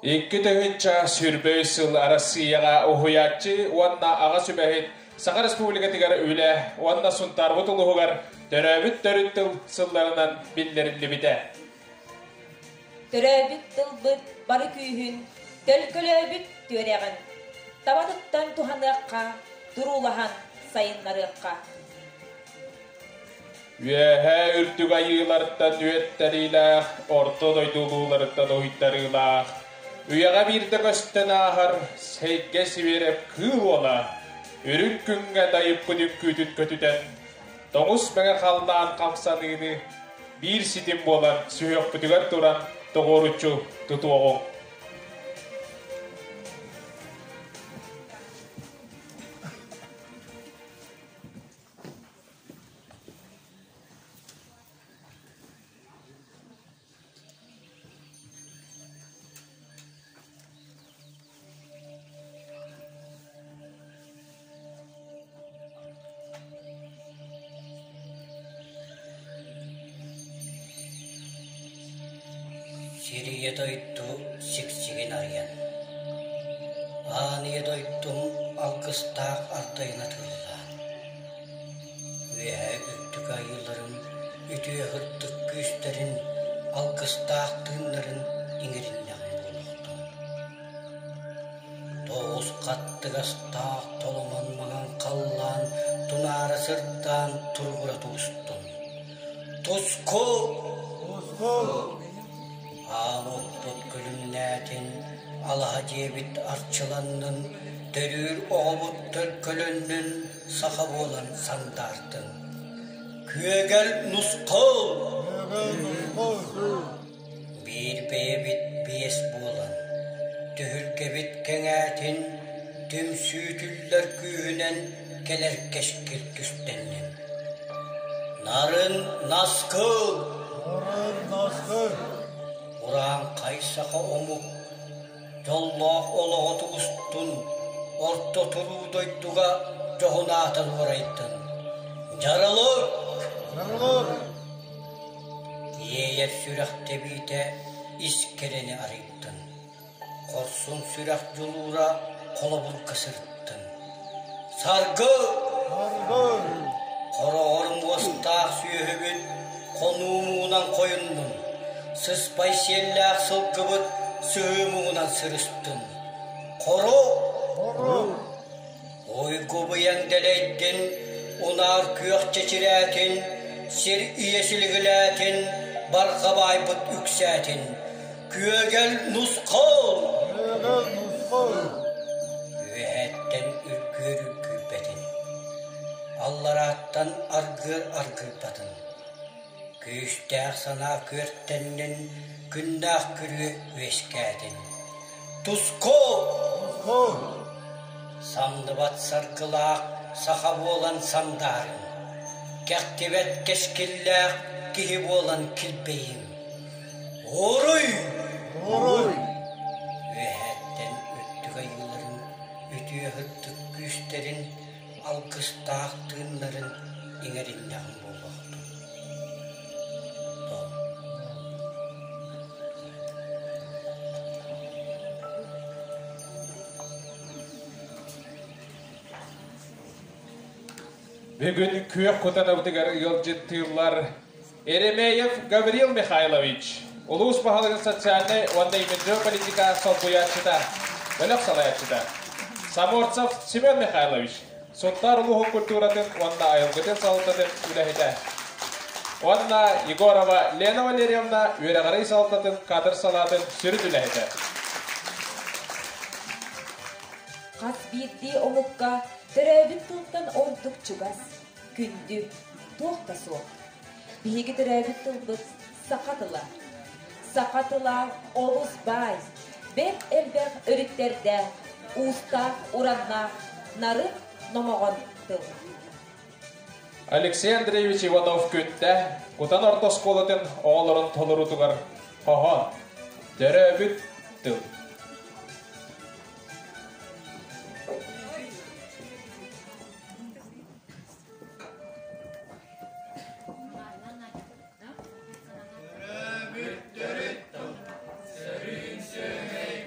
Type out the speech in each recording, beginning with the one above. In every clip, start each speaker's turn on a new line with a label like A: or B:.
A: 2023 сыл Арассыыйаҕа уһуйааччы уонна аҕа сүбэһит Саха Республикатыгар үлэ уонна Сунтаарбыт улууһугар төрөөбүт төрүт тыл сылларынан биллэриллибитэ.
B: Төрөөбүт тылбыт бары күүһүн, төлкөлөөбүт түөрэҕин таба туттан туһаныахха, туруулаһан сайыннарыахха.
A: Үөһээ үрдүк айыылартан үөттэриилээх, орто дойду улууларыттан уһуйтарыылаах, үйэҕэ биирдэ көстөн ааһар Сэргэ Сибиэрэп кыыл уола үрүҥ күҥҥэ дайыппыт үҥкүүтүн көтүтэн, тоҥус мэҥэ халлаан хамсаныыны биир ситим буолан сүһүөхпүтүгэр туран тоҕуоруччу тутуоҕуҥ.
C: Сир ийэ дойду сиксигин арыйан, Аан ийэ дойдум алгыстаах ардайын атыылаан, Үөһээ үрдүк айыыларым үтүө сырдык күүстэрин, алгыстаах тыыннарын иҥэриннэҕим буолуохтун. Тоҕус хаттыгастаах толомон маҥан халлаан тунаара сырдаан туругура тубустун. Туску! Туску! Аал уоппут күлүмнээтин, алаһа дьиэбит арчыланнын, төрүүр оҕобут төлкөлөннүн, саха буолан сандаартын. Күөгэл нусхал! Биир бэйэбит биэс буолан, түһүлгэбит кэҥээтин, түмсүүтүллэр күүһүнэн кэлэр кэскил түстэннин. Нарын наскыл! Нарын наскыл! Урааҥхай саха омук Дьоллоох олоҕу тубустун, орто туруу дойдуга дьоһун аатын уурайдын. Дьарылык! Дьарылык! Иэйэр сүрэх тэбиитэ ис кэрэни арыйдын. Хорсун сүрэх дьулуура холобурга сырыттын. Саргы! Саргы! Хороҕор муостаах сүөһүбүт хонуу муҥунан хойуннун, сыспай сиэллээх сылгыбыт сыһыы муҥунан сырыстын. Хоро! Хоро! Уйгу-быйаҥ дэлэйдин, унаар күөх чэчирээтин, сир ийэ силигилээтин, барҕа баайбыт үксээтин. Күөгэл нусхал! Күөгэл нусхал! Үөһэттэн үргүөр үргүйбэтин, алларааттан аргыар аргыйбатын. Күүстээх санаа күөртэннин, күннээх күрүө үөскээтин. Туску! Туску! Самныбат саргылаах саха буолан сандаарыҥ, кэхтибэт кэскиллээх киһи буолан килбэйиҥ. Уруй! Уруй! Үөһээттэн үрдүк айыыларын үтүө сырдык күүстэрин, алгыстаах тыыннарын иҥэриннэҕим буолуохтун.
A: Бүгүн күөх кутанабытыгар ыалдьыттыыллар Еремеев Гаврил Михайлович, улуус баһылыгын социальнай уонна имиджевэй политика солбуйааччыта, бөлөх салайааччыта. Саморцев Семен Михайлович, Сунтаар улууһун культуратын уонна айылгытын салалтатын үлэһитэ. Уонна Егорова Лена Валерьевна үөрэҕирии салалтатын кадр салаатын сүрүн үлэһитэ.
B: Хас биирдии омукка төрөөбүт тылтан ордук чугас, күндү, туох да суох. Биһиги төрөөбүт тылбыт саха тыла. Саха тыла олус баай, бэрт элбэх өрүттэрдээх, уустаах, ураннаах, нарын, номоҕон тыл.
A: Алексей Андреевич Иванов күттэ Кутан орто оскуолатын оҕолорун толоруутугар хоһоон Төрөөбүт тыл.
D: Төрөөбүт төрүт тыл, сөрүүн сүөһэй.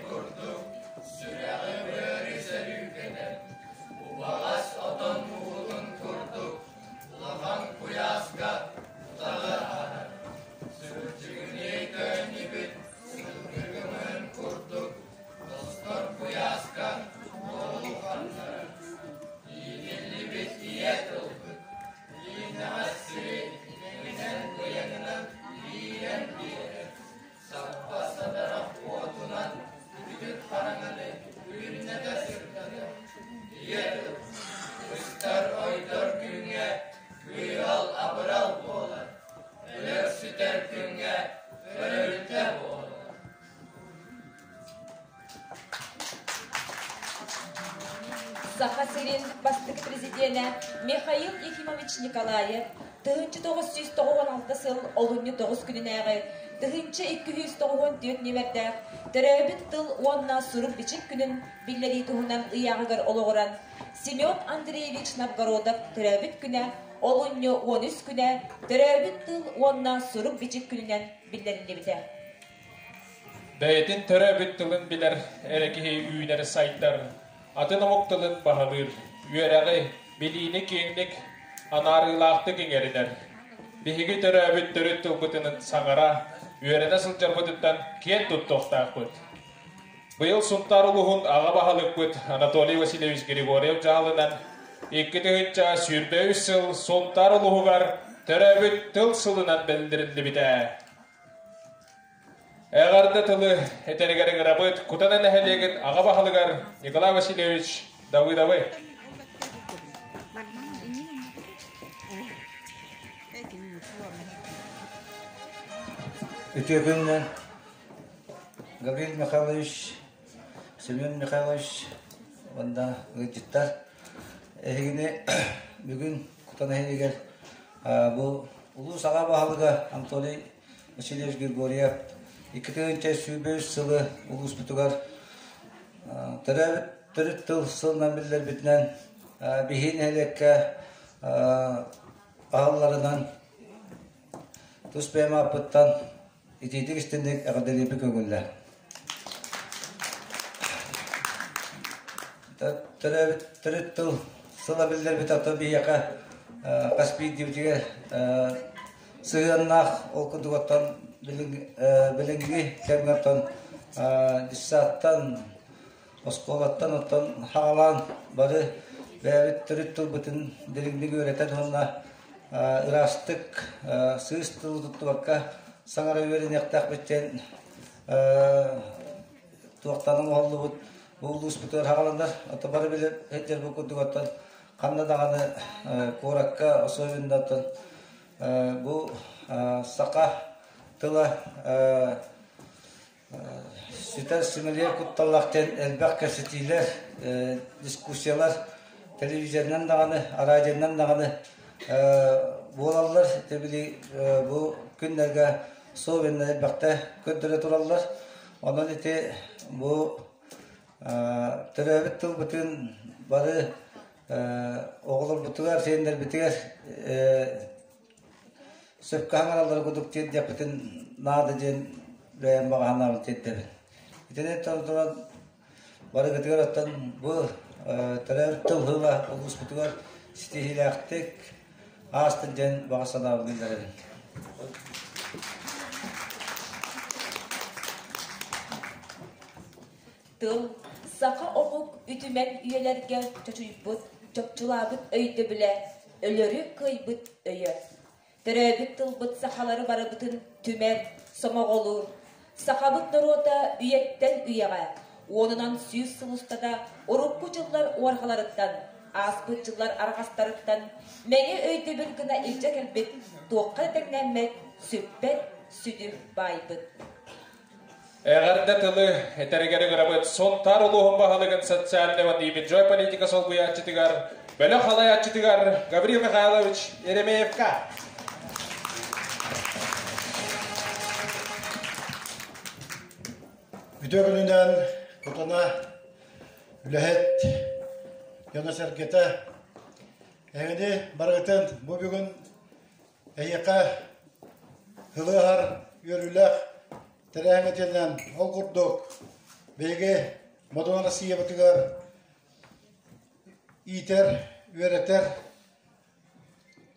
B: Саха сирин бастакы президенэ Михаил Ефимович Николаев 1996 сыл олунньу 9 күнүнээҕи 1294 нүөмэрдээх Төрөөбүт тыл уонна сурук-бичик күнүн биллэрии туһунан ыйааҕыгар олоҕуран Семен Андреевич Новгородов төрөөбүт күнэ олунньу 13 күнэ Төрөөбүт тыл уонна сурук-бичик күнүнэн биллэриллибитэ.
A: Бэйэтин төрөөбүт тылын билэр эрэ киһи үүнэр-сайдар, атын омук тылын баһылыыр, үөрэҕи, билиини киэҥник, анаарыылаахтык иҥэринэр. Биһиги төрөөбүт төрүт тылбытынан саҥара, үөрэнэ сылдьарбытыттан киэн туттуохтаахпыт. Быйыл Сунтаар улууһун аҕа баһылыкпыт Анатолий Васильевич Григорьев дьаһалынан 2023 сыл Сунтаар улууһугар төрөөбүт тыл сылынан биллэриллибитэ. Эҕэрдэ тылы этэригэр ыҥырабыт Кутана нэһилиэгин аҕа баһылыгар Николай Васильевич Давыдовы.
D: Үтүө күнүнэн Гаврил Михайлович, Семен Михайлович уонна ыалдьыттар эһигини бүгүн Кутана иһигэр бу улуус аҕа баһылыга Анатолий Васильевич Григорьев 2023 сылы улууспутугар төрөөбүт төрүт тыл сылынан биллэрбитинэн биһи нэһилиэккэ аһылларынан тус бэйэм ааппыттан итиитик истинник эҕэрдэлиирбит көҥүллэр. Төрөөбүт төрүт тыл сыла биллэрбит ото биһиэхэ хас биирдиибитигэр сыһыаннаах ол курдук оттон билиҥҥи кэмҥэ оттон детсадтан оскуолаттан оттон хаалаан бары бэйэбит төрүт тылбытын дириҥник үөрэтэн уонна ыраастык сыыс тылы туттубакка саҥара үөрэниэхтээхпит диэн туохтан оҥоһуллубут бу улууспутугар хааланнар ото бары билэр сылдьар бу курдук оттон ханна даҕаны куоракка особенно оттон бу саха тыла Сүтэр симэлийэр кутталлаах диэн элбэх кэпсэтиилэр, дискуссиялар телевизорынан даҕаны, араадьыйанан даҕаны буолаллар. Ити били бу күннэргэ особенно элбэхтэ көрдөрө тураллар. Онон ити бу төрөөбүт тылбытын бары оҕолорбутугар, сиэннэрбитигэр Сөпкө хаҥараллара курдук тиэрдиэхпитин наада диэн бэйэм баҕа санаабын тиэрдэбин. Итини туран барыгытыгар оттон бу төрөөбүт тыл тыла улууспутугар ситиһиилээхтик аастын диэн баҕа санаабын биллэрэбин.
B: Тыл саха омук үтүмэн үйэлэргэ чочуйбут, чопчулаабыт өйдөбүлэ, өлөрү кыайбыт өйө. Төрөөбүт тылбыт сахалары барыбытын түмэр, сомоҕолуур. Сахабыт норуота үйэттэн үйэҕэ, 100 сыл устата урукку дьыллар уорҕаларыттан, ааспыт дьыллар арҕастарыттан мэҥэ өйдөбүл гына илдьэ кэлбит туохха да тэҥнэммэт, сүппэт сүдү баайбыт.
A: Эҕэрдэ тылы этэригэр ыҥырабыт Сунтаар улууһун баһылыгын социальнай уонна имиджевай политика солбуйааччытыгар, бөлөх салайааччытыгар Гаврил Михайлович Еремеевка.
E: Үтүө күнүнэн Кутана үлэһит дьоно-сэргэтэ эһигини барыгытын бу бүгүн Эһиэхэ ылыһар үөрүүлээх тэрээһиҥҥитинэн ол курдук биһиги Модун Россиябытыгар иитэр, үөрэтэр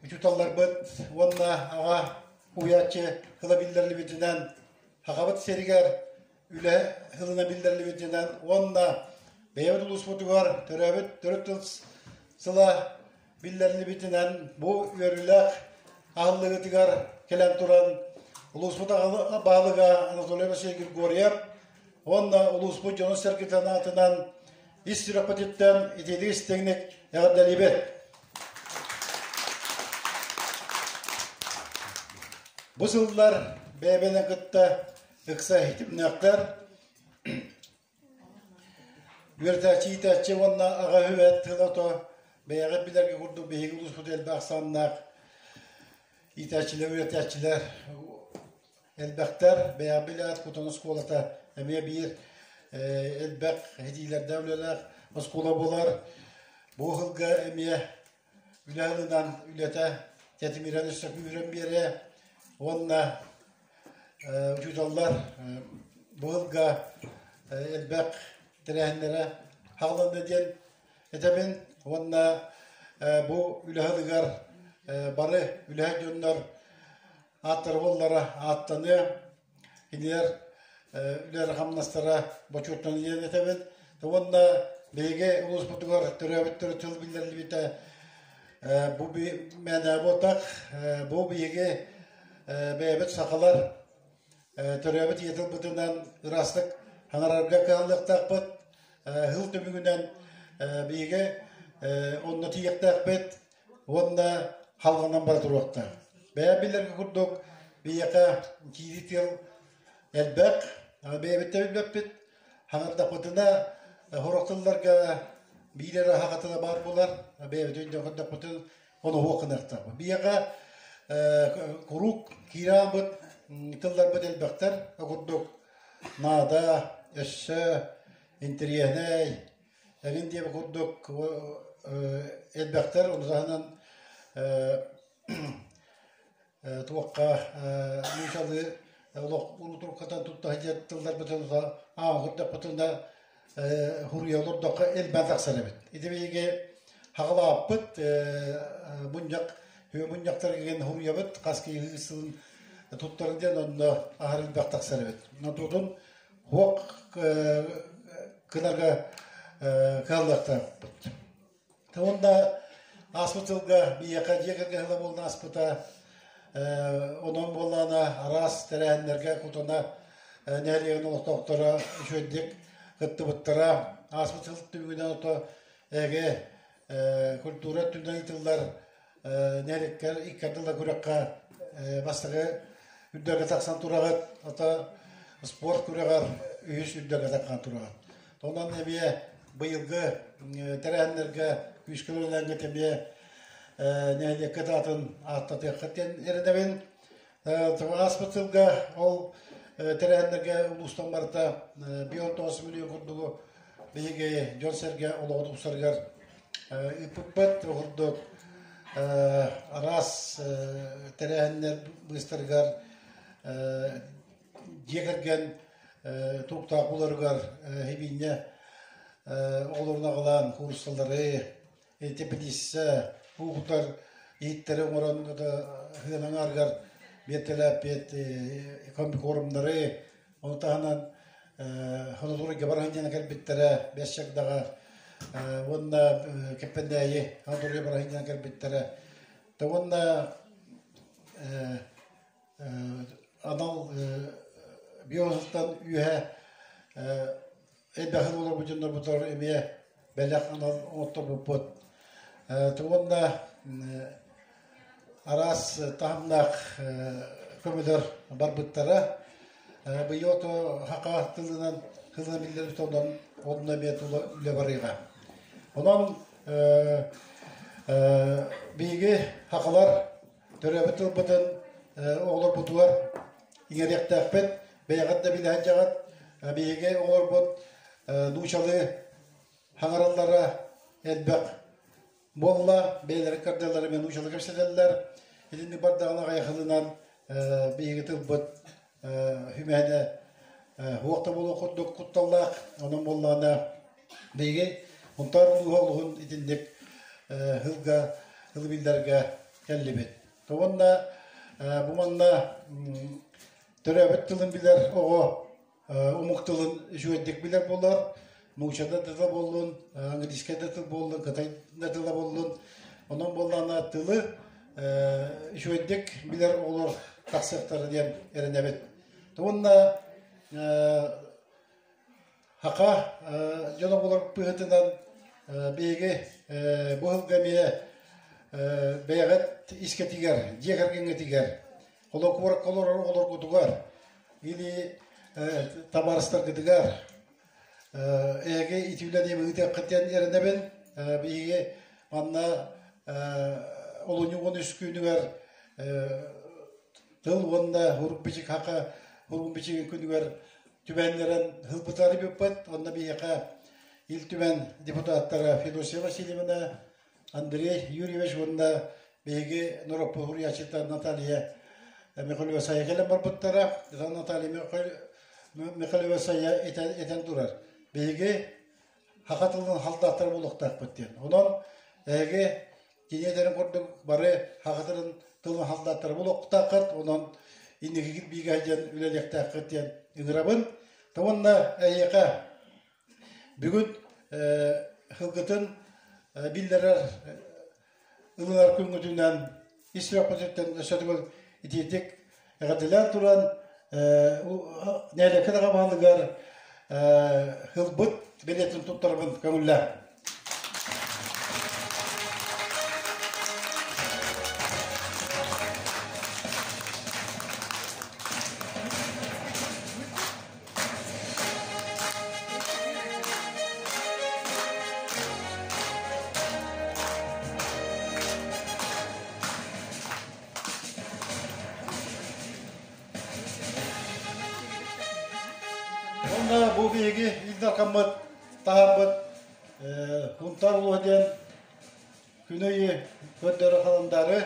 E: учууталларбыт уонна аҕа уһуйааччы тыла биллэриллибитинэн Сахабыт сиригэр үлэ сылына биллэриллибитинэн уонна бэйэбит улууспутугар төрөөбүт төрүт тыл сыла биллэриллибитинэн бу үөрүүлээх аһыллыгытыгар кэлэн туран улууспут баһылыга Анатолий Васильевич Григорьев уонна улууспут дьонун-сэргэтин аатынан ис сүрэхпититтэн итиитик истиҥник эҕэрдэлиибит. Бу сыллар бэйэ-бэйэлэрин кытта ыкса ситимнээхтэр. Үөрэтээччи, иитээччи уонна аҕа үһү тыл-ото бэйэҕит билэргэ курдук биһиги улууспут элбэх ахсааннаах иитээччилэр, үөрэтээччилэр элбэхтэр. Бэйэҕит билээт Кутан оскуолата эмиэ биир элбэх этиилэрдээх үлэлээх оскуола буолар. Бу сылга эмиэ үлэ ылынан үлэтэ тэтимирэн өссө күүһүрэн биэриэ уонна учууталлар бу сылга элбэх тэрээһиннэрэ хаалланна диэн этэбин уонна бу үлэ сылыгар бары үлэһит дьоннор ааттара буоллара ааттаныа кинилэр үлэлэр-хамнастара бочуоттанан диэн этэбин. Уонна биһиги улууспутугар төрөөбүт төрүт тыл биллэриллибитэ бу мээнэ буолтах, бу биһиги бэйэбит сахалар төрөөбүт ийэ тылбытынан ыраастык хаҥарарга кыһаллыахтаахпыт. Сыл түмүгүнэн биһиги онно тиийиэхтээхпит уонна халҕанан бара туруохтаах. Бэйэ билэргэ курдук биһиэхэ киирии тыл элбэх, бэйэбит да билбэппит. Хаҥардахпытына сорох тылларга биир эрэ саха тыла баар буолар, бэйэбит өйдөөн көрдөхпүтүн ону суох гыныахтаахпыт. Биһиэхэ куруук киирэ хаалбыт тылларбыт элбэхтэр, ол курдук наада, өссө интэриэһинэй, Эҥин диэбит курдук элбэхтэр, ону таһынан туохха нуучалыы олох урутуруккатан тутта сылдьар тылларбытын ааҕан көрдөхпүтүнэ хуруйа олордоххо элбээн тахсар эбит. Ити биһиги хаҕалааппыт мунньах мунньахтарыгар хуруйабыт хас киһи сылын туттарын диэн онно аһар элбэх тахсар эбит. Онтутун Хуох кынарга кыаллыахтаахпыт. Уонна ааспыт сылга биһиэхэ дьиэ кэргэн сыла буолан ааспыта. Онон буоллаҕына араас тэрээһиннэргэ кутана нэһилиэгин олохтоохторо үчүгэйдик кыттыбыттара. Ааспыт сыл түмүгүнэн ото эгэ культура өттүнэн ыытыллар нэһилиэктэр икки ардыла күрэххэ бастакы үрдэлгэ тахсан тураҕыт, ото спорт күрэҕэр үһүс үрдэлгэ тахсан тураҕыт. Онон эмиэ быйылгы тэрээһиннэргэ күүскэ үлэлээҥҥит эмиэ нэһилиэккит аатын ааттатыаххыт диэн эрэнэбин. Ааспыт сылга ол тэрээһиннэргэ улуустан барыта 59 миллион курдугу биһиги дьон-сэргэ олоҕу тупсарыгар ыыппыппыт. Ол курдук араас тэрээһиннэр быыстарыгар дьиэ кэргэн туруктаах буларыгар хибиинньэ оҕолорун аҕалаан кууруссалары, тэпилииссэ, уутар иһиттэри оҥорон сыан аҥаарыгар биэртэлээппит комбикормнары, ону таһынан Хонотуурга баран диэн кэлбиттэрэ бэс чагдаҕа уонна Кэппэндээйи Хонотуурга баран диэн кэлбиттэрэ. Уонна анал биосыттан үөһэ элбэхин олорбут дьоннорбутугар эмиэ бэлэх анал оҥотторбуппут. Уонна араас таһымнаах көмөлөр барбыттара. Быйыл ото саха тылынан тылынан биллэрбит онон онно эмиэ тула үлэ барыаҕа. Онон биһиги сахалар төрөөбүт тылбытын оҕолорбутугар иҥэриэхтээхпит, бэйэҕит да билэ сылдьаҕыт. Биһиги оҕолорбут нуучалыы хаҥараллара элбэх буолла, бэйэлэрин кырдаллара эмиэ нуучалыы кэпсэтэллэр. Итинник бардаҕына аҕыйахылынан биһиги тылбыт хүмээнэ суох да буолуох курдук кутталлаах. Онон буоллаҕына биһиги Сунтаар улууһа олуһун итинник сылга сылы биллэргэ кэллибит. Уонна бу манна төрөөбүт тылын билэр оҕо омук тылын үчүгэйдик билэр буолар. Нуучча да тыла буоллун, английскай да тыл буоллун, кытай да тыла буоллун. Онон буоллаҕына тылы үчүгэйдик билэр оҕолор тахсыахтара диэн эрэнэбит. Уонна Саха дьоно буолар быһыытынан биһиги бу сылга эмиэ бэйэҕит искэтигэр, дьиэ кэргэҥҥитигэр, холокуоракка олорор оҕолоргутугар или табаарыстаргытыгар Эһиги ити үлэни ыытыаххыт диэн эрэнэбин. Биһиги манна олунньу 13 күнүгэр тыл уонна сурук-бичик хака сурук-бичигин күнүгэр түбэннэрэн ылбытары бүппүт. Онно биһиэхэ Ил Түмэн депутаттара Федосия Васильевна, Андрей Юрьевич уонна биһиги норуоппут суруйааччыта Наталья Михайлова-Сайа кэлэн барбыттара. Наталья Михайлова-Сайа этэн турар. Биһиги саха тылын халдааттара буолуохтаахпыт диэн. Онон эһиги кини этэрин курдук бары саха тылын тылын халдааттара буолуохтааххыт. Онон инникигит биигэ диэн үлэлиэхтээххит диэн ыҥырабын. Уонна эһиэхэ бүгүн сылгытын биллэрэр ылынар күҥҥүтүнэн ис сүрэхпититтэн өссө төгүл итиитик эҕэрдэлээн туран нэһилиэккэ даҕа баһылыгар ылбыт билиэтин туттарабын көҥүллээ. Уонна бу биһиги Ил Дархаммыт таһаарбыт Хунтар улууһа диэн күн-ыйы көрдөрө халандаары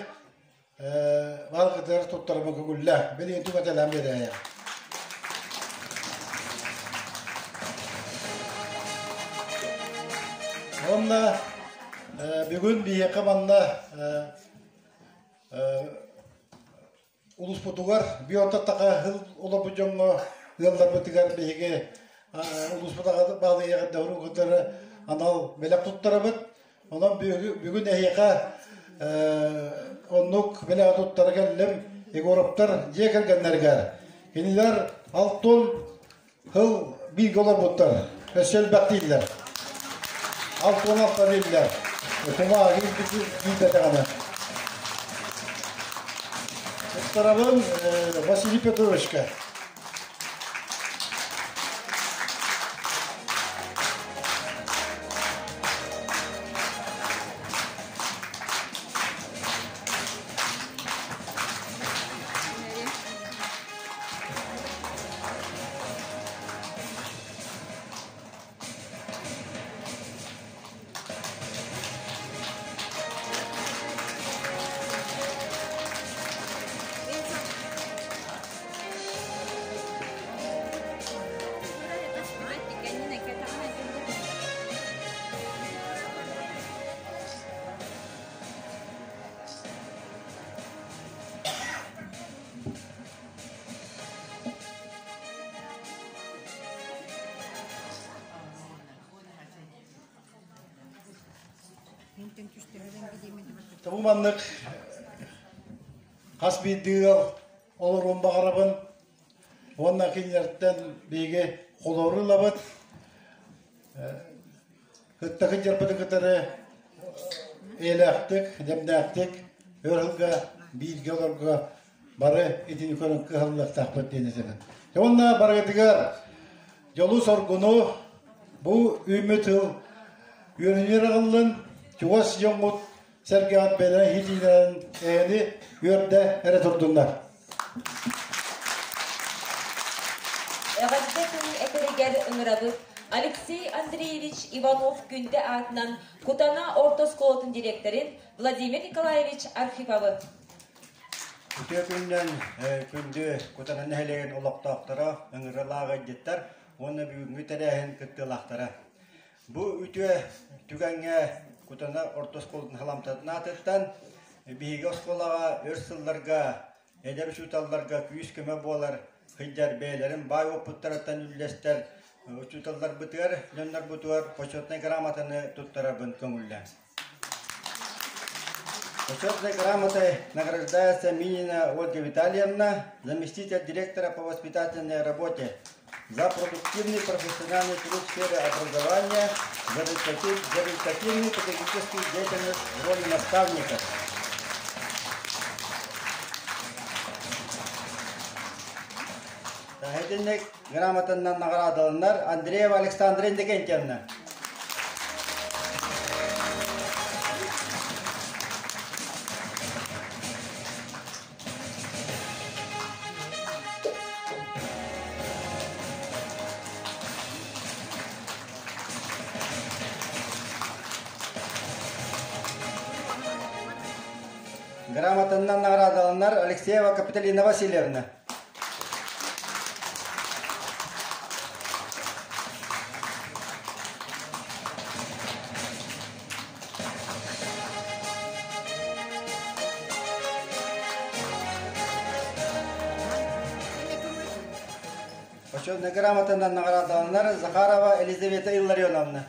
E: Баргытыгар туттарыма көҥүллэ. Билигин түҥэтэлээн биэрээйэ. Уонна бүгүн биһиэхэ манна улууспутугар биотатаха сыл олорбут дьоҥҥо ыалларбытыгар биһиги улууспут баалыйаҕа кытары анал бэлэх туттарабыт. Онон бүгүн эһиэхэ оннук бэлэҕи туттара кэллим Егоровтар дьиэ кэргэннэригэр. Кинилэр алтын сыл бииргэ олорбуттар. Өссө элбэх дииллэр. 66 дииллэр. Кумааҕы киирбэтэҕинэ. Туттарабын Василий Петровичка. Бу маннык хас биирдии ыал олоруон баҕарабын уонна кинилэртэн биһиги холобур ылабыт. Кытта кырдьарбыты кытары эйэлээхтик, дэмнээхтик өр сылга бииргэ олорго бары итини көрөн кыһаллыахтаахпыт диэн этэбин. Уонна барыгытыгар дьолу-соргуну бу үүммүт сыл үөрэнэр аҕыллын, чугас дьоҥҥут сэргэҕит бэлэм иһитиилэрин эйэни үөрдэ эрэ турдуннар.
B: Эҕэрдэ тыл этэригэр ыҥырабыт Алексей Андреевич Иванов Күндэ аатынан Кутана орто оскуолатын дириэктэрин Владимир Николаевич Архиповы.
C: Үтүө күнүнэн күндү Кутана нэһилиэгин олохтоохторо, ыҥырылаах ыалдьыттар уонна бүгүҥҥү тэрээһин кыттыылаахтара. Бу үтүө түгэҥҥэ Кутана орто оскуолатын халамтатын аатыттан биһиги оскуолаҕа өр сылларга эдэр учууталларга күүс-көмө буолар, сылдьар бэйэлэрин баай уопуттарыттан үллэстэр учууталларбытыгар, дьоннорбутугар почетнай грамотаны туттарарбын көҥүллээн. Почетной грамотой награждается Минина Ольга Витальевна, заместитель директора по воспитательной работе за продуктивный профессиональный труд в сфере образования, за результативную педагогическую деятельность в роли наставника. Почетный грамотаннан наҕараадаланар Андреева Александра Иннокентьевна. Грамотаннан наҕараадаланар Алексеева Капиталина Васильевна. Почетная грамотанан наҕараадаланар Захарова Елизавета Илларионовна.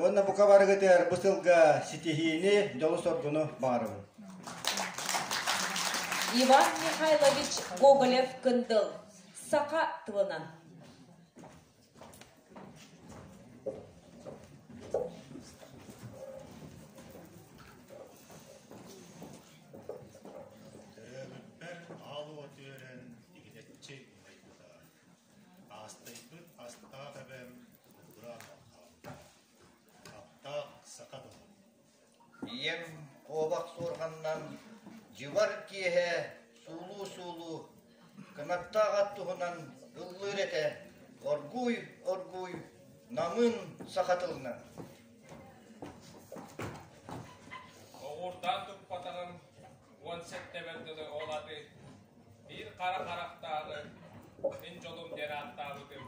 C: Уонна бука барыгытыгар бу сылга ситиһиини, дьолу-соргуну баҕарабын.
B: Иван Михайлович Гоголев-Кындыл саха тылынан.
F: Төрөөбүппэр аал уот үөрэн игидэччи умайбыта. Аастайбыт астаах эбэм куран хаалбыта. Аптаах саха тылын.
G: Ийэм куобах суорҕанынан дьыбар киэһэ суулуу-суулуу кынаттаах ат туһунан ыллыыр этэ, оргууй-оргууй намыын саха тылынан.
A: Оҕуурдаан туппатаҕым 17 дылы ол аты биир хара харахтааҕы мин дьолум диэн ааттаабытым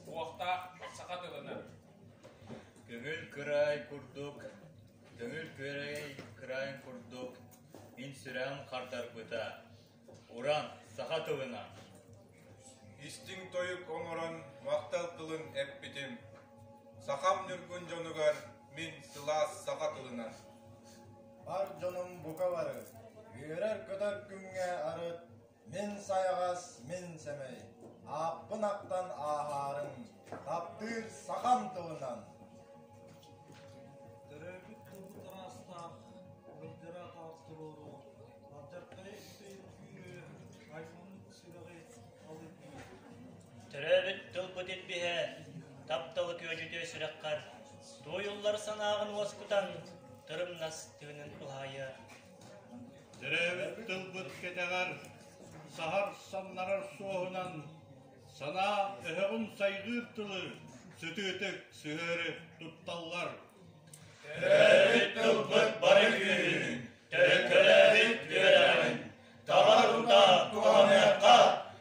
A: уохтаах саха тылынан.
H: Көҥүл кыраай курдук, көҥүл күөрэгэй кыраайын курдук мин сүрэҕим хардарбыта, уран саха тылынан.
I: Истиҥ тойук оҥорон махтал тылын эппитим, сахам ньургун дьонугар мин сылаас саха тылынан.
J: Бар дьонум бука бары, үөрэр-көтөр күҥҥэ арыт Мин сайаҕас, мин сэмэй, ааппын ахтан ааһаарыҥ, таптыыр сахам тылынан.
K: Төрөөбүт тылбыт араастаах, ылдьара атаҕар туруору, алдьархайы үтэ үҥкүүрү, аймаммыт сүрэҕи алыргыыр.
L: Төрөөбүт тылбыт илбиһэ, тапталы күөдьүтүө сүрэххэр, туойуллар санааҕын уоскутан, тырымнас тыынын уһаайыа.
M: Төрөөбүт тылбыт кэтэҕэр саһар самнарар суоһунан санаа өһөҕүн сайҕыыр тылы сытыытык сыһыары тутталлар.
N: Төрөөбүт тылбыт бары күүһүн, төлкөлөөбүт үөрэҕин, таба тута туһаныахха,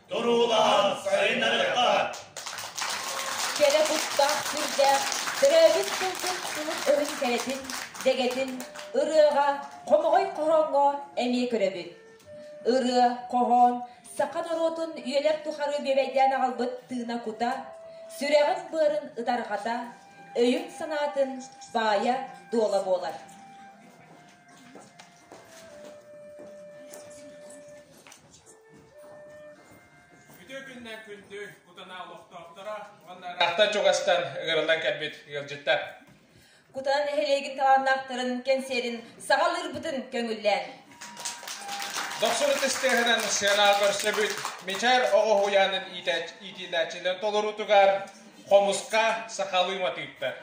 N: туруулаһан сайыннарыахха.
B: Кэрэ куттаах сүрдээх, төрөөбүт тылбыт тылын өһүн кэрэтин, дэгэтин, ырыаҕа, хомоҕой хоһооҥҥо эмиэ көрөбүт. Ырыа, хоһоон саха норуотун үйэлэр тухары бүөбэйдээн аҕалбыт тыына-кута, сүрэҕин-быарын ытарҕата, өйүн-санаатын баайа-дуола буолар.
A: Үтүө күннэн күндү Кутана олохтоохторо уонна ыраахтан чугастан ыҥырыллан кэлбит ыалдьыттар.
B: Кутана нэһилиэгин талааннаахтарын кэнсиэрин саҕалыырбытын көҥүллээн.
A: Дохсун ытыс тыаһынан сыанаҕа көрсөбүт Мичээр оҕо уһуйаанын иитиллээччилэр толоруутугар хомуска сахалыы матыыптар.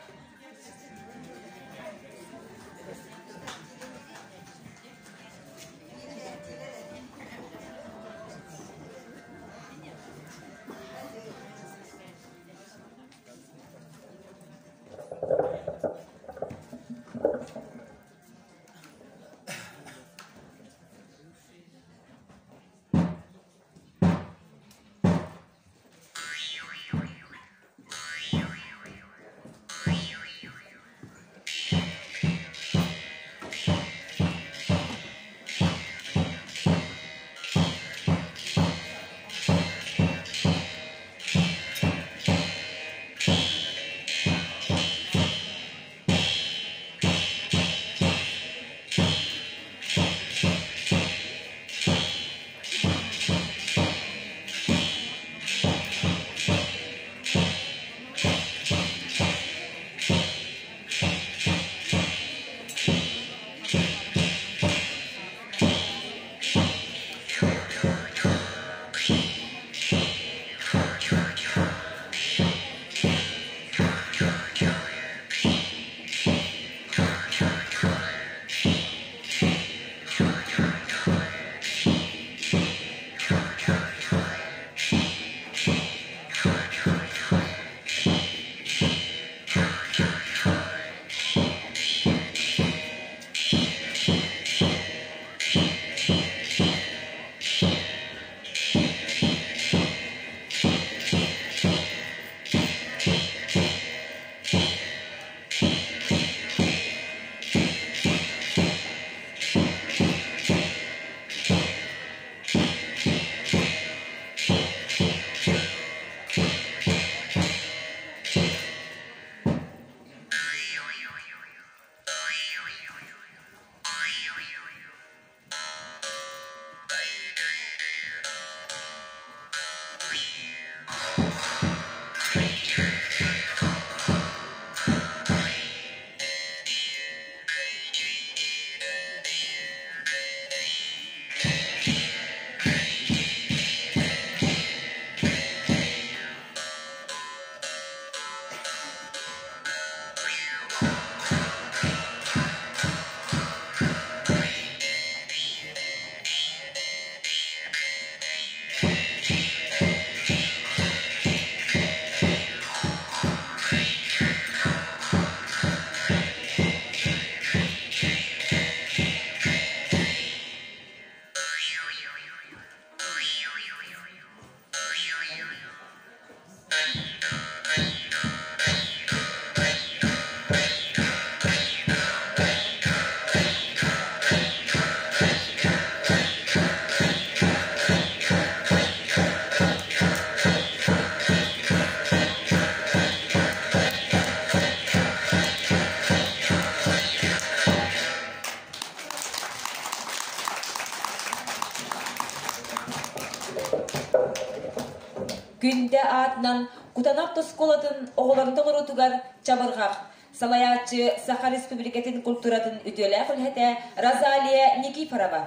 B: Күндэ аатынан Кутана оскуолатын оҕолорун толоруутугар чабырҕах салайааччы Саха Республикатын культуратын үтүөлээх үлэһитэ Розалия Никифорова.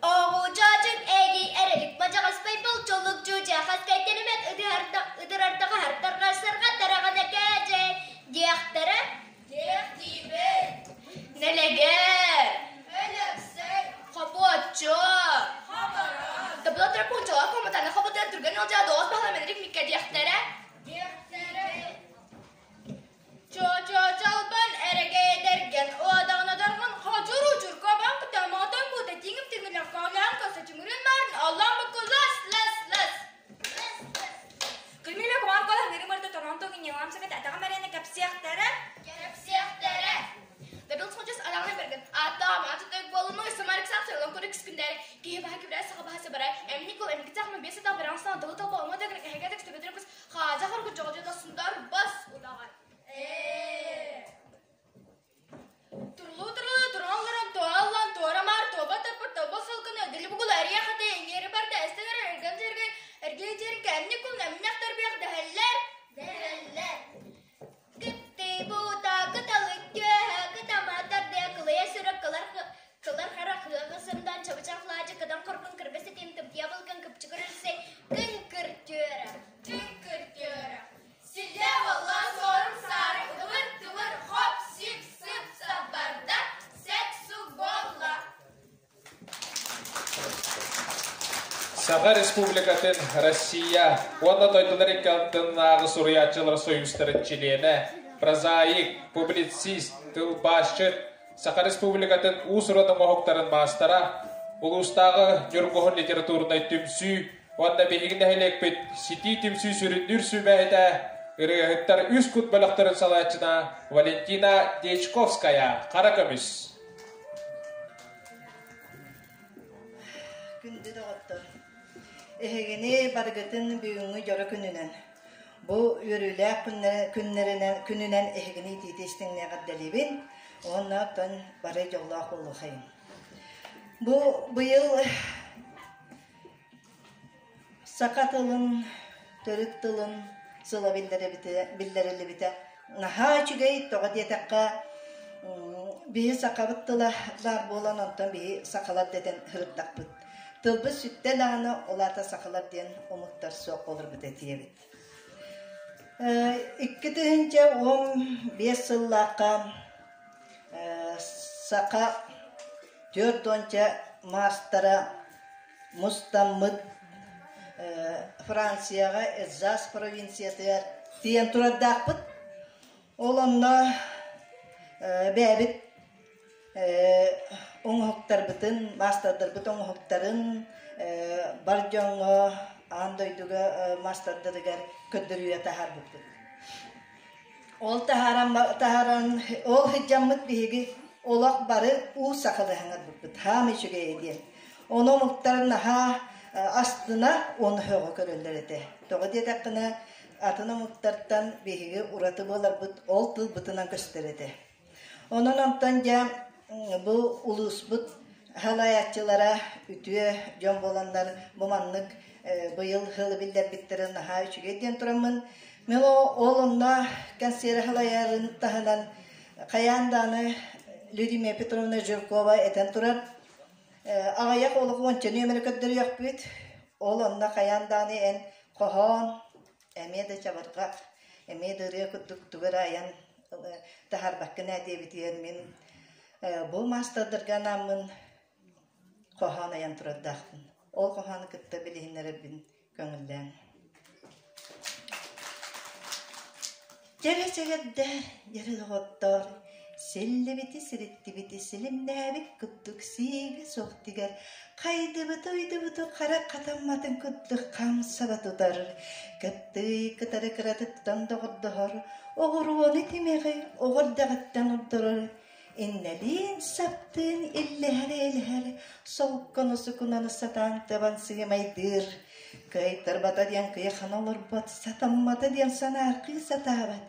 O: Оҕучаачык эгий эрэлик мадьаҕаспай болчолук чууча хаскайтэлимэт ыдырардаҕа хартарга сырҕа тараҕана кээдьэй диэхтэрэ диэхтиибит нэлэгэр өлөксөй хобуоччу хоборон Табылатара пуунчалаах коматана хоботар түргэн ыалдьаа доҕос баһыла мэнэрик миккэ диэхтэрэ диэхтэрэ Чо-чо-чолбон эрэгэйдэргэн уодаҕын одоргун хочур-учур кобан кытамаҕытан буута тиҥим тиҥилэх көҕүлээн көсө чүҥүрүн маарын аллаан букку лас лас лас
P: Күлмүлэ кумаар кола ныры мырды Торонто гиньялам сакат атаҕа мэрэнэ кэпсиэхтэрэ
O: кэпсиэхтэрэ Дабыл сходжас араҕына берген аттаам аты төк болуну самарик сап сылын көрүк күндәре киһи баһа кибрэ саха баһа сабара эмни кол эмки тахма беса та бараңсан тылы талба ома дагыр эһэгэ тек төбөтөр кыс хаажа хоргу жоҕожо сундар бас удаҕар
P: Турлуу-турлуу туран олорон туоллан туора-маар туоба таппыт тобо сылгыны дили-бугул эрийэ-хатыы иҥиэри барда эстэн эрэр эргэн-дьэргэй эргий-дьиэрин кэмник кул нэмнэх тарбыйах дэһэллэр
O: дэһэллэр Кыттыы-буута кыталык түөһэ кытама тардыа кылыйа сүрэх кылар кылар харах ыаҕы сымдан чабычах лаадьы кыдан хоргун кырбас этим тымтыйа былгын кыпчыгыр үрсэй кыҥкыр түөрэ
P: кыҥкыр түөрэ Силлээ буолла суорум саары ыбыр-тыбыр хоп-сип сып-сап барда сэк-сук буолла
A: Саха Республикатын Россия уонна дойдулар икки ардынааҕы суруйааччылар союзтарын чилиэнэ, прозаик, публицист, тылбаасчыт, Саха Республикатын уус-уран оҥоһуктарын маастара, улуустааҕы Ньургуһун литературнай түмсүү уонна биһиги нэһилиэкпит Ситии түмсүү сүрүннүүр сүбэһитэ, ырыаһыттар үс кут бөлөхтөрүн салайааччына Валентина Дьячковская «Хара көмүс».
Q: Күндү доҕоттор, эһигини барыгытын бүгүҥҥү дьоро күнүнэн, бу үөрүүлээх күннэринэн, күнүнэн эһигини итиити истиҥник эҕэрдэлиибин уонна оттон бары дьоллоох буолуохайын. Бу быйыл Саха тылын, төрүт тылын сыла биллэриллибитэ наһаа үчүгэй, тоҕо диэтэххэ, биһи сахабыт тыла баар буолан, онтон биһи сахалар дэтэн сырыттахпыт. Тылбыт сүттэ даҕаны, ол аата сахалар диэн омуктар суох буоларбыт этиэбит. 2015 сыллаахха саха 40 маастара мустаммыт Францияҕа Эльзас провинциятыгар тиийэн турардаахпыт. Ол онно бэйэбит оҥоһуктарбытын, маастардарбыт оҥоһуктарын бар дьоҥҥо аан дойдуга маастардарыгар көрдөрүүгэ таһаарбыппыт. Ол таһааран, таһааран ол сылдьаммыт биһиги олох бары уу сахалыы саҥарбыппыт хаам үчүгэйэ диэн. Ону омуктар наһаа астына уонна һөҕө көрөллөр этэ. Тоҕо диэтэххинэ, атын омуктартан биһиги ураты буоларбыт ол тылбытынан көстөр этэ. Онон онтон дьэ бу улууспут салайааччылара үтүө дьон буоланнар бу маннык быйыл сылы биллэрбиттэрин наһаа үчүгэй диэн тураммын мин ол онно кэнсиэри салайарын таһынан хайаан даҕаны Людмила Петровна Жиркова этэн турар аҕыйах олох уонча нүөмэри көрдөрүөхпүт ол онно хайаан даҕаны эн хоһоон эмиэ да чабырҕах эмиэ да ырыа курдук тугу эрэ айан таһаарбаккын ээ диэбитигэр мин бу маастардарга анааммын хоһоон айан турардаахпын. Ол хоһоону кытта билиһиннэрэрбин көҥүллээҥ. Дьэрэ чэгэрдэр, дьэрэ доҕоттоор, силлибити сириттибити силимнээбит курдук сиигэ суох тигэр, хайдыбыты-уйдубуту хара хатамматын курдук хамсаба тутар, кыптыый кытары кыратыттан доҕордоһор, оҕуруону тимэҕи оҕо эрдэҕиттэн ордорор. Иннэлиин саптыын иллэһэр-эйлэһэр, солкону сукунаны сатаан табан сыымайдыыр. Кыайтарбата диэн кыйахана олорбот, сатаммата диэн санаархыы сатаабат.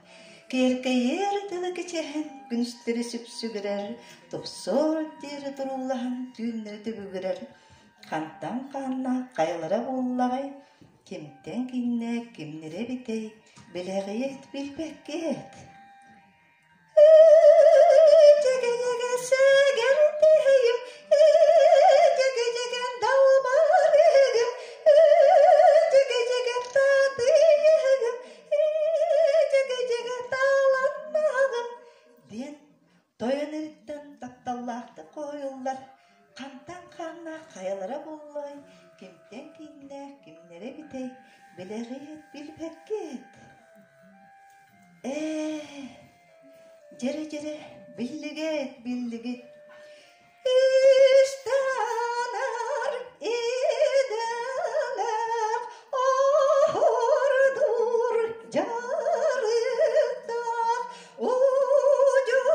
Q: Киэркэйэр тылы кичэһэн, күнүстэри сүпсүгүрэр, тупсуор диэри туруулаһан түүннэри түбүгүрэр. Хантан хааннаах хайалара буоллаҕай, кимтэн киҥнэ кимнэрэ эбитэй, билэҕиэт билбэккиэт. Дьэгэ-дьэгэ сэгэрдэһэйим, дьэгэ-дьэгэ далбарыгым, дьэгэ-дьэгэ татыйыгым, дьэгэ-дьэгэ таланнаҕым диэн тойон эриттэн тапталлаахтык хоһуйуллар хантан хааннаах хайалара буоллай, кимтэн кииннээх кимнэрэ эбитэй, билэҕиэт билбэккиэт. Ээ, дьэрэ-дьэрэ, биллигит, биллигит. Истанар идэлээх оһордуур дьарыктаах удьуорустук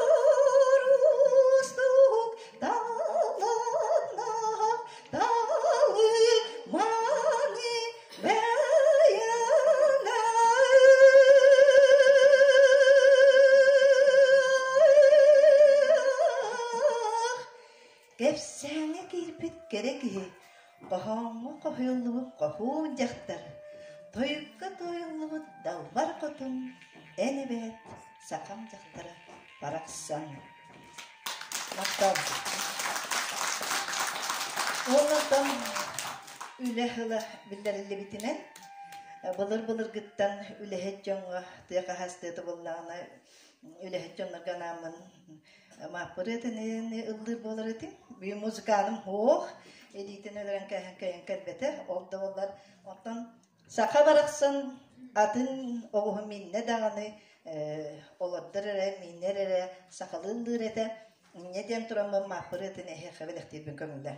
Q: таланнаах талыманы Кэпсээҥҥэ киирбит кэрэ киһи, хоһооҥҥо хоһуйуллубут хоһуун дьахтар, тойукка туойуллубут далбар хотун, эн эбээт сахам дьахтара барахсан. Махтал. Уоннаттан үлэ ыла биллэриллибитинэн, былыр-былыргыттан үлэһит дьоҥҥо тыа хаһаастыата буоллаҕына, үлэһит дьоннорго анааммын мааппырыатын ыллыыр буолар этим. Бүйүн музыканым суох, илиитин өлөрөн кээһэн кэйэн кэлбэтэ, ол да буоллар. Оттон Саха барахсан атын оҕуһу миннэ даҕаны олордор эрэ, мииннэр эрэ сахалыы ыллыыр этэ. Инньэ диэн тураммын мааппырыатын эһиэхэ бэлэхтиирбин көҥүллээ.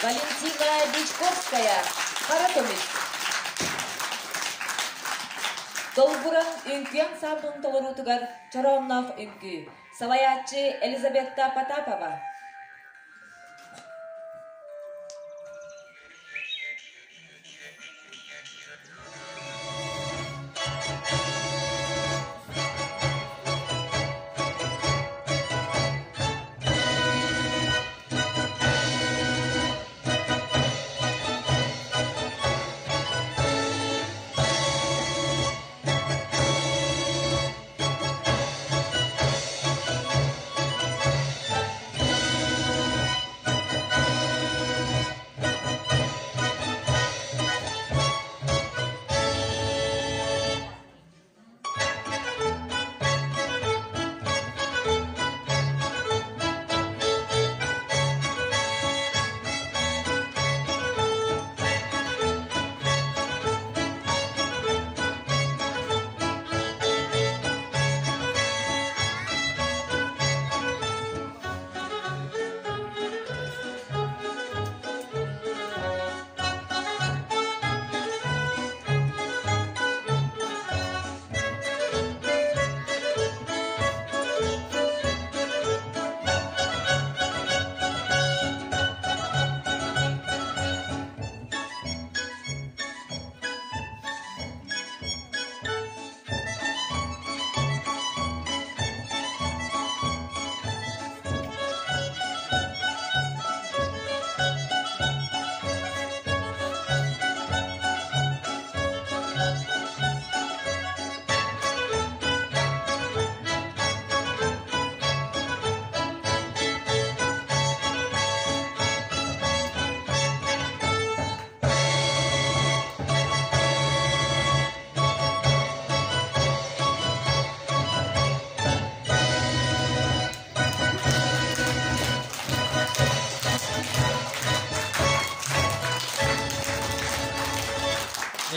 B: Валентина Дичковская, Хара көмүс. Долгуран үҥкүү ансамблын толоруутугар чороонноох үҥкүү. Салайааччы Елизавета Потапова.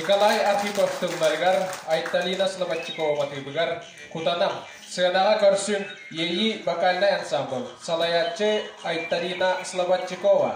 A: Николай Архипов тылларыгар, Айталина Слободчикова матыыбыгар Кутанам сыанаҕа көрсүҥ Иэйии вокальнай ансамбль, салайааччы Айталина Слободчикова.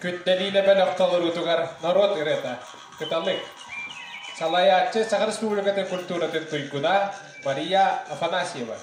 A: Күттэлиилэ бөлөх толоруутугар норуот ырыата Кыталык. Салайааччы Саха Республикатын культуратын туйгуна Мария Афанасьева.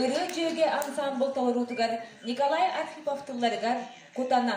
B: Ырыа дьүөгэ ансаамбыл толоруутугар Николай Архипов тылларыгар Кутана.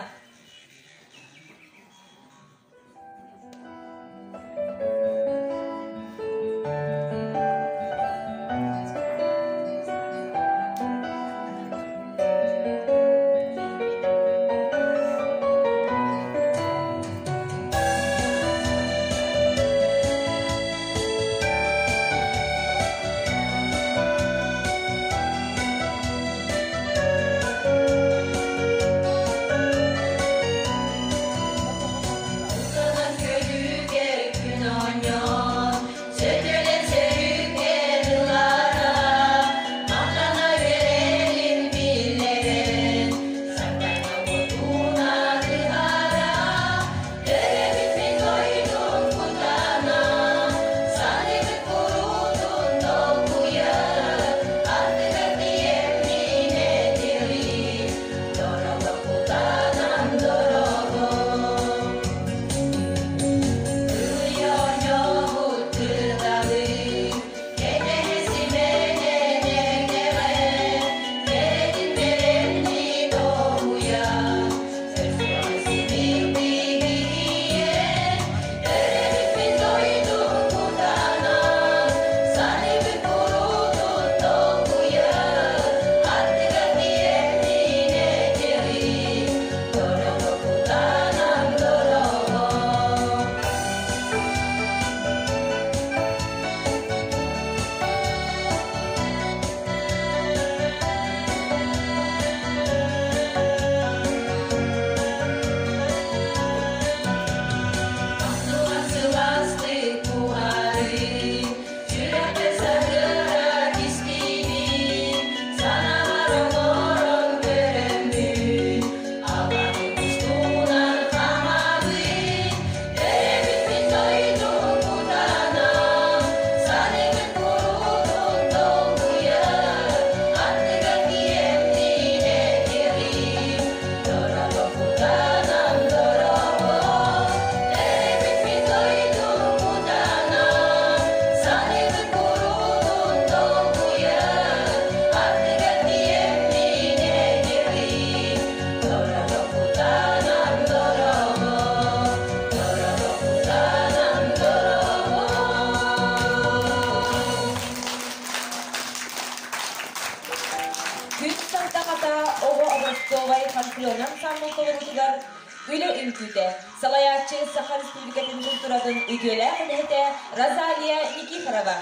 B: Күн сантахата оҕо образцовай фольклорун ансамбл толоруутугар үлэ үҥкүүтэ, салайааччы Саха Республикатын культуратын үтүөлээх үлэһитэ Розалия Никифорова.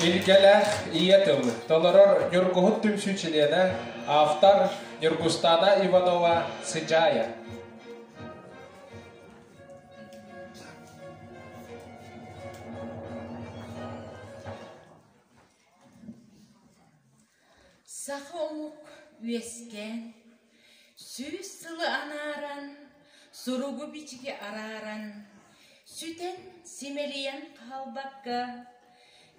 A: Илгэлээх ийэ тыл толорор Ньургуһун түмсүү чилиэнэ, автор Ньургустана Иванова Сыдьаайа.
R: Саха омук үөскээн, сүүс сылы анааран, суругу-бичиги арааран, сүтэн симэлийэн хаалбакка,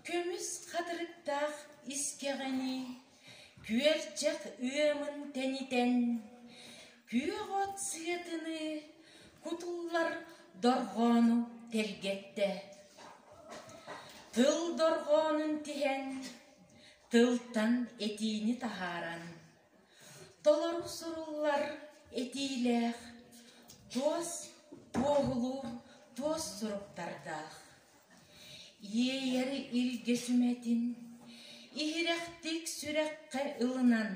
R: көмүс хатырыктаах искэҕини, күөрчэх ыамын тэнитэн, күөх от сыатыныы кутуллар дорҕоону тэлгэттэ. Тыл дорҕоонун тиһэн, тылтан этиини таһааран, толору суруллар этиилээх, туос туоһулуур туос суруктардаах. Иэйэр илгэ сүмэтин иһирэхтик сүрэххэ ылынан,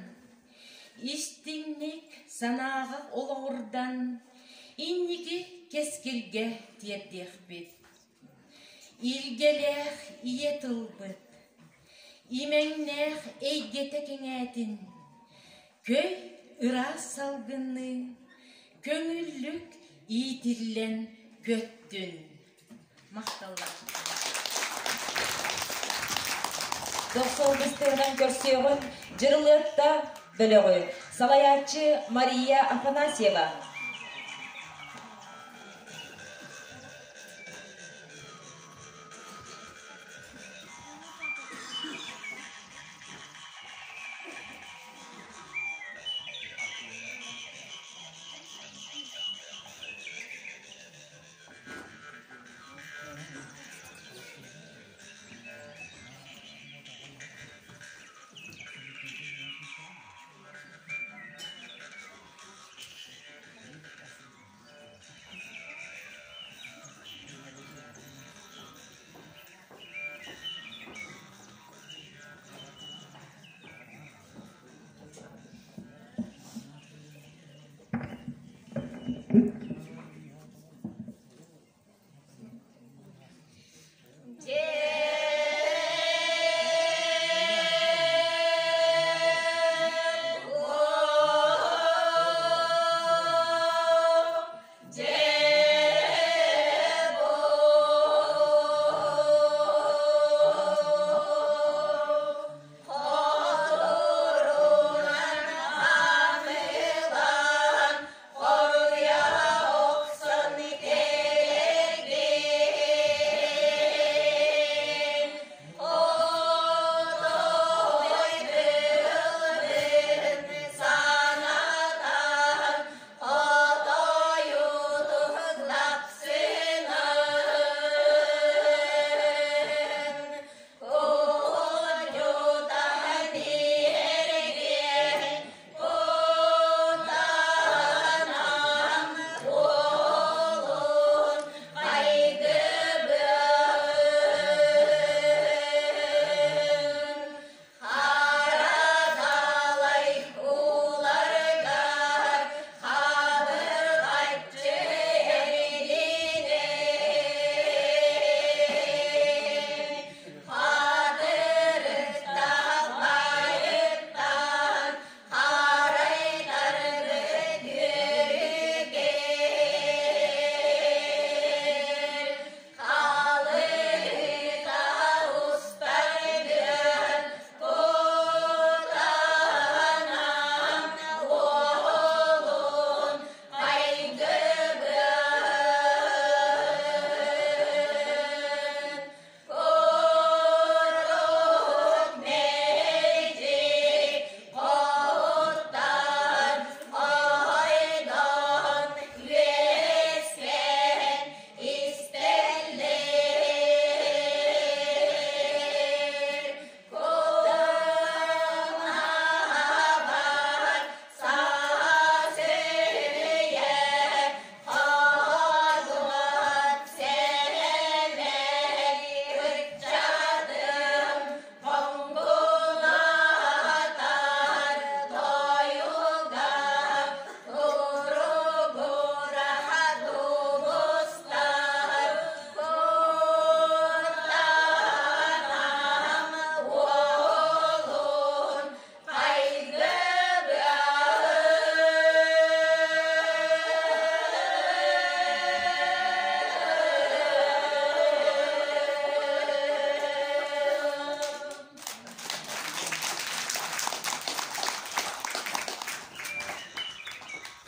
R: истиҥник санааҕа олоҕурдан, инники кэскилгэ тиэрдиэхпит. Илгэлээх ийэ тылбыт, имэҥнээх эйгэтэ кэҥээтин, көй ыраас салгынныы көҥүллүк иитиллэн көттүн. Махталлар.
B: Дохсол быстыынан көрсүөҕүн Дьырылыатта бөлөҕү салайааччы Мария Афанасьева.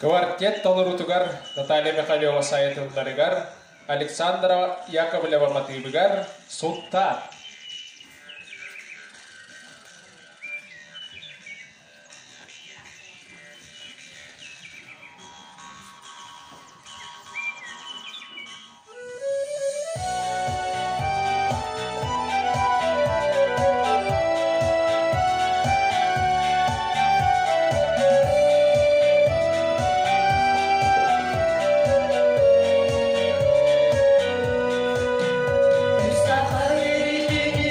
A: Квартет толоруутугар Наталья Михалева сайытылларыгар, Александра Яковлева матыыбыгар Сунтаар.
S: Саха үрүтүнүк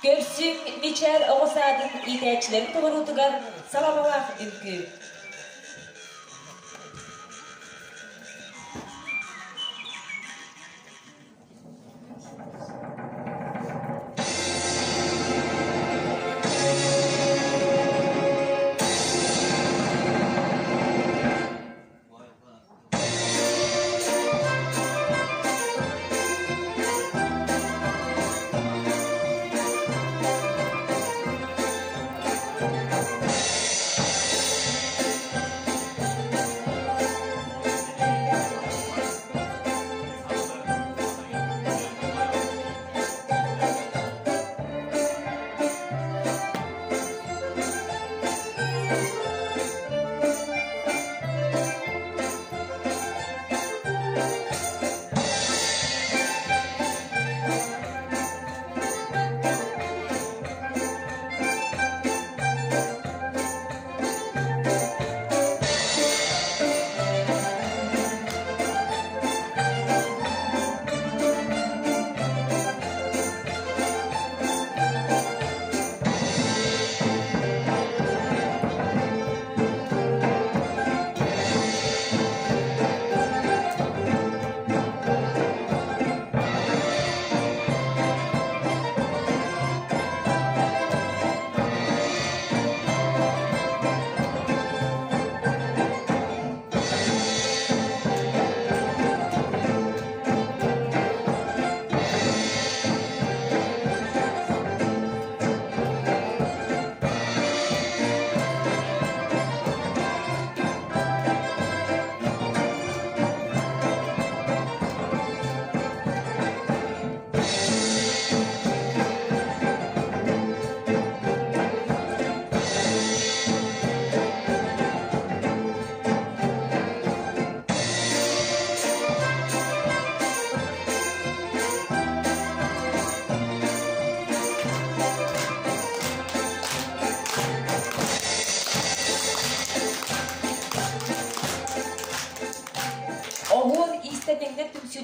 B: Көрсүҥ Мичээр оҕо саадын иитээччилэрин толоруутугар саламалаах үҥкүү.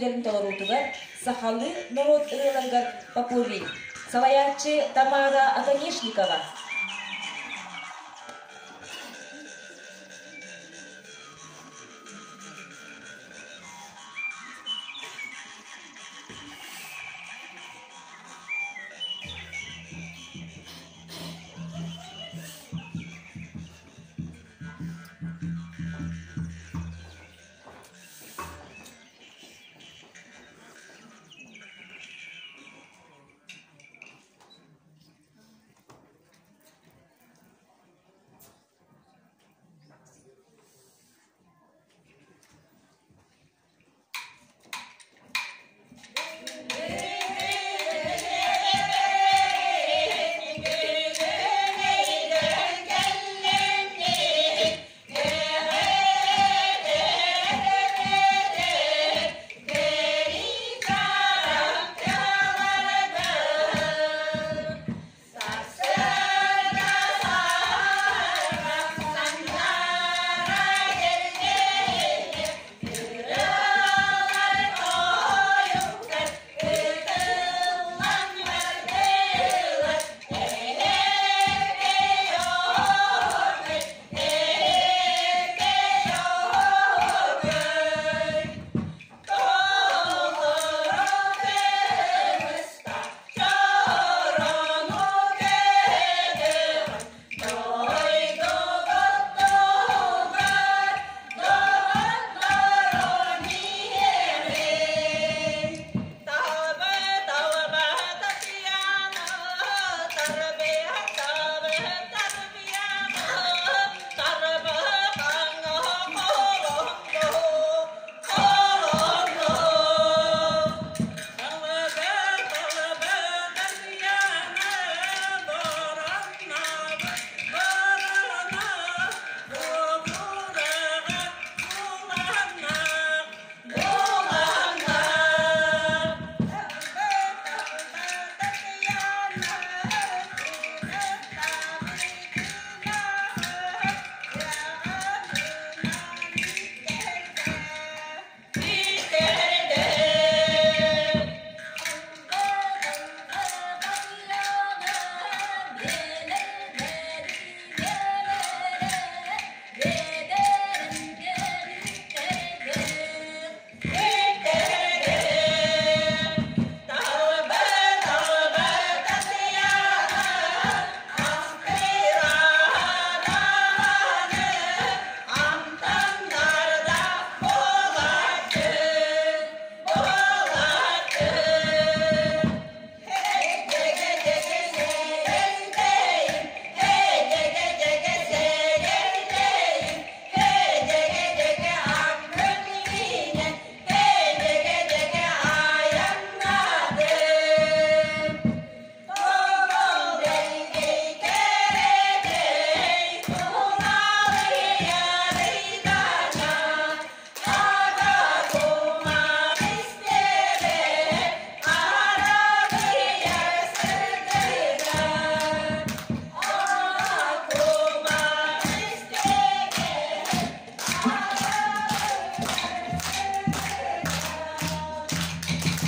B: түмсүүлэрин толоруутугар сахалыы норуот ырыаларыгар попурри. Салайааччы Тамара Оконешникова.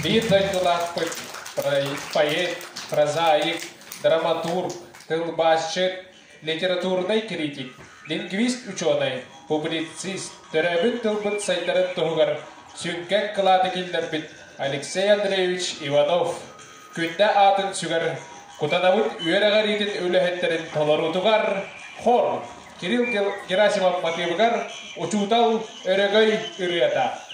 A: Биир дойдулаахпыт поэт, прозаик, драматург, тылбаасчыт, литературнай критик, лингвист учуонай, публицист, төрөөбүт тылбыт сайдарын туһугар сүҥкэн кылааты киллэрбит Алексей Андреевич Иванов күндэ аатын сүгэр Кутанабыт үөрэҕириитин үлэһиттэрин толоруутугар хор Кирилл Герасимов матыыбыгар учуутал өрөгөй ырыата.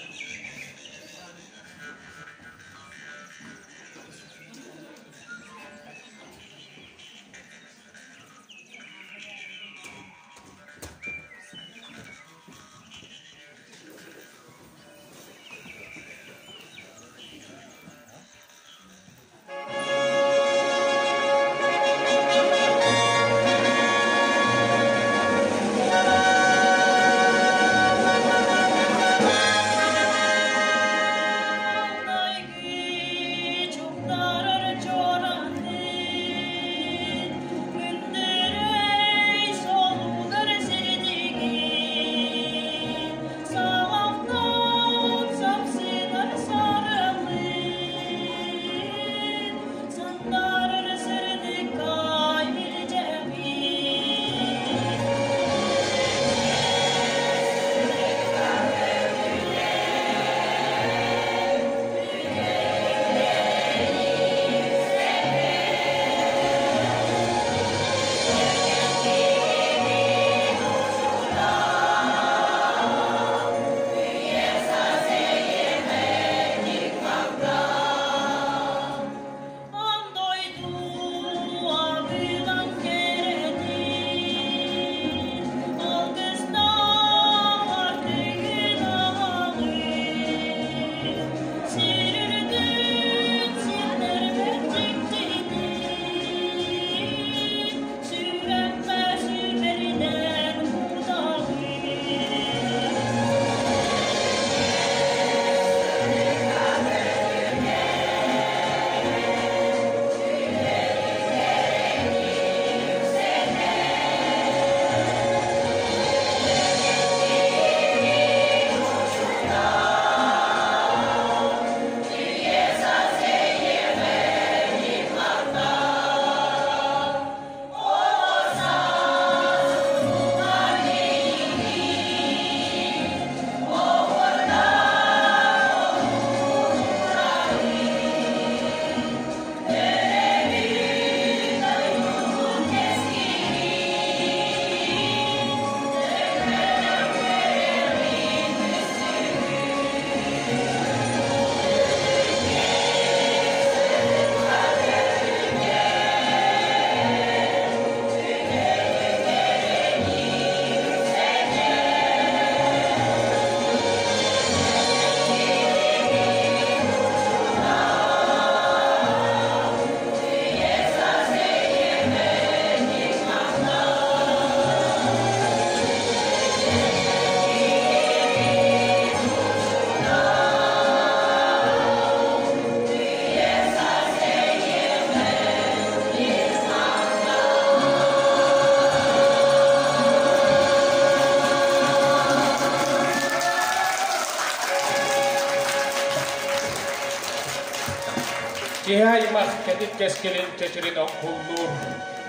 A: Киһи аймах кэтит кэскилин чэчирин оҥкуллуур,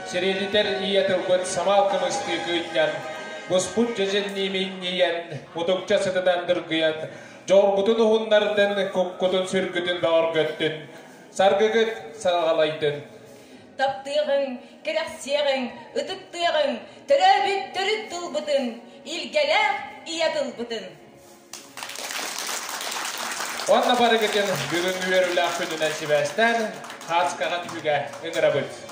A: сириэдитэр ийэ тылбыт самаал кымыстыы кыынньан, буспут дьэдьэннии минньийэн, мутукча сытынан дыргыйан, дьоҕургутун уһуннардын, куккутун сүргүтүн бөҕөргөттүн, саргыгыт саҕалайдын.
B: Таптыаҕыҥ, кэрэхсиэҕиҥ, ытыктыаҕыҥ, төрөөбүт төрүт тылбытын, илгэлээх ийэ тылбытын.
A: Уонна барыгытын бүгүҥҥү үөрүүлээх күнүнэн сибээстээн, Хааскаҕа түһүгэ ыҥырабыт.